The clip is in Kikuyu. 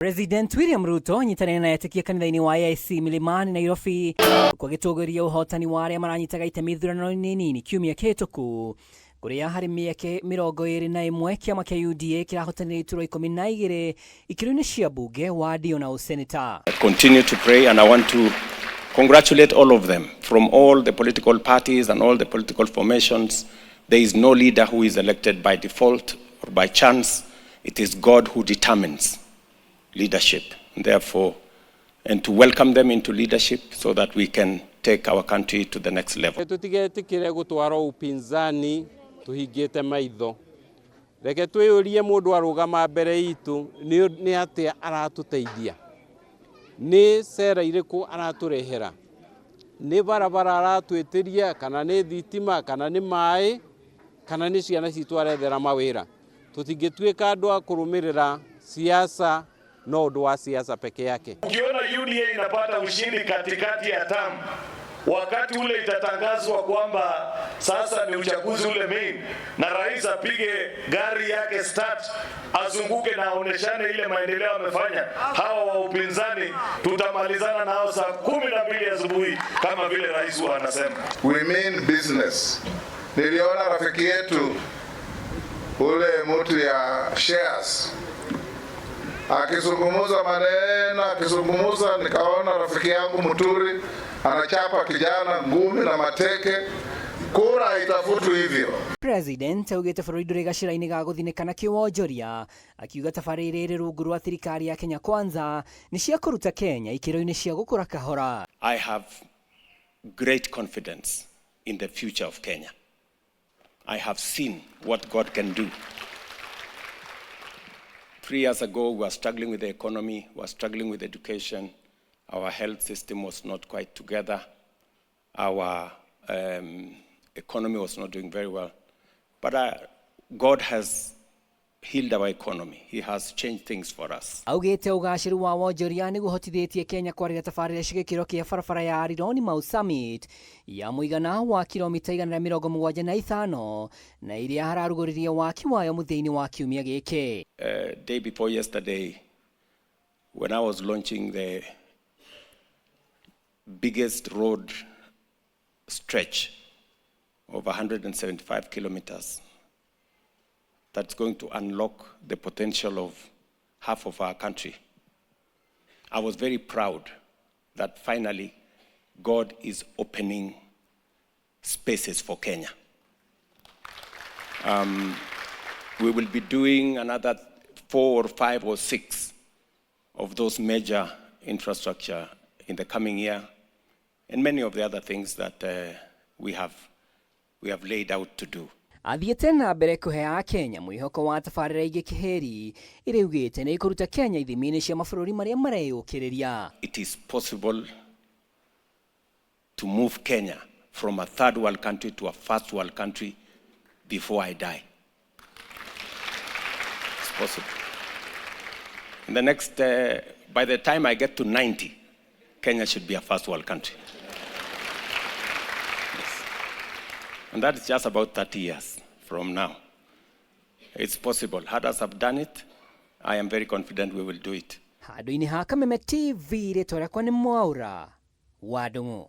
President William Ruto anyitanĩire na etĩkia kanitha-inĩ wa AIC Milimani Nairobi kwa gĩtũgĩria ũhotani wa arĩa maranyitaga itemi ithurano-inĩ nini kiumia kĩhĩtũku kũrĩa harĩ mĩeke 21 kĩama kĩa UDA kĩrahotanire iturwa 12 ikĩro-inĩ cia mbunge, wadi ona ũseneta. Continue to pray, and I want to congratulate all of them from all the political parties and all the political formations. There is no leader who is elected by default or by chance. It is God who determines leadership. Therefore, and to welcome them into leadership so that we can take our country to the next level. Tutigetikire gutwarwo upinzani tuhingite maitho. Reke twiyurie mundu arugama mbere itu ni atia aratuteithia, ni sera iriku araturehera, ni barabara aratwitiria, kana ni thitima, kana ni mai, kana ni ciana citu arethera mawira. Tutingituika andu a kurumirira siasa no undu wa siasa peke yake. Ukiona UDA inapata ushindi katikati ya term, wakati ule itatangazwa kwamba sasa ni uchaguzi ule main, na rais apige gari yake start, azunguke na aoneshane ile maendeleo amefanya, hawa wa upinzani tutamalizana nao saa 12 asubuhi kama vile rais huwa anasema. We mean business. Niliona rafiki yetu ule mtu ya shares akizungumuza maneno, akizungumuza, nikaona rafiki yangu Muturi anachapa kijana ngumi na mateke. Kura haitafutwi hivyo. President augĩte bũrũri ndũrĩ gacĩra-inĩ ga gũthinĩkana kĩwonjoria, akiuga tabarĩra ĩrĩ rungu rwa thirikari ya Kenya Kwanza nĩ cia kũruta Kenya ikĩro-inĩ cia gũkũra kahora. I have great confidence in the future of Kenya. I have seen what God can do. 3 years ago, we were struggling with the economy, we were struggling with education, our health system was not quite together, our economy was not doing very well. But God has healed our economy. He has changed things for us. Augĩte ũgacĩru wa wonjoria nĩguo ũhotithĩtie Kenya kwarĩra tabarĩra cia gĩkĩro kĩa barabara ya Rironi Mau Summit ya mũigana wa kilomita 175 na iria hararugũririe waki wayo mũthia-inĩ wa kiumia gĩkĩ. Day before yesterday, when I was launching the biggest road stretch of 175 kilometers that's going to unlock the potential of half of our country, I was very proud that finally God is opening spaces for Kenya. We will be doing another 4 or 5 or 6 of those major infrastructure in the coming year, and many of the other things that we have laid out to do. Athiĩte na mbere kũhe Akenya mwĩhoko wa tabarĩra ingĩ kĩhĩri iria augĩte nĩ ikũruta Kenya ithimi-inĩ cia mabũrũri marĩa mareyũkĩrĩria. It is possible to move Kenya from a third world country to a first world country before I die. It's possible. In the next, by the time I get to 90, Kenya should be a first world country. Yes. And that's just about 30 years from now. It's possible. Others have done it. I am very confident we will do it. Handũ-inĩ ha Kameme TV, rĩtwa rĩakwa nĩ Mwaura wa Ndung'u.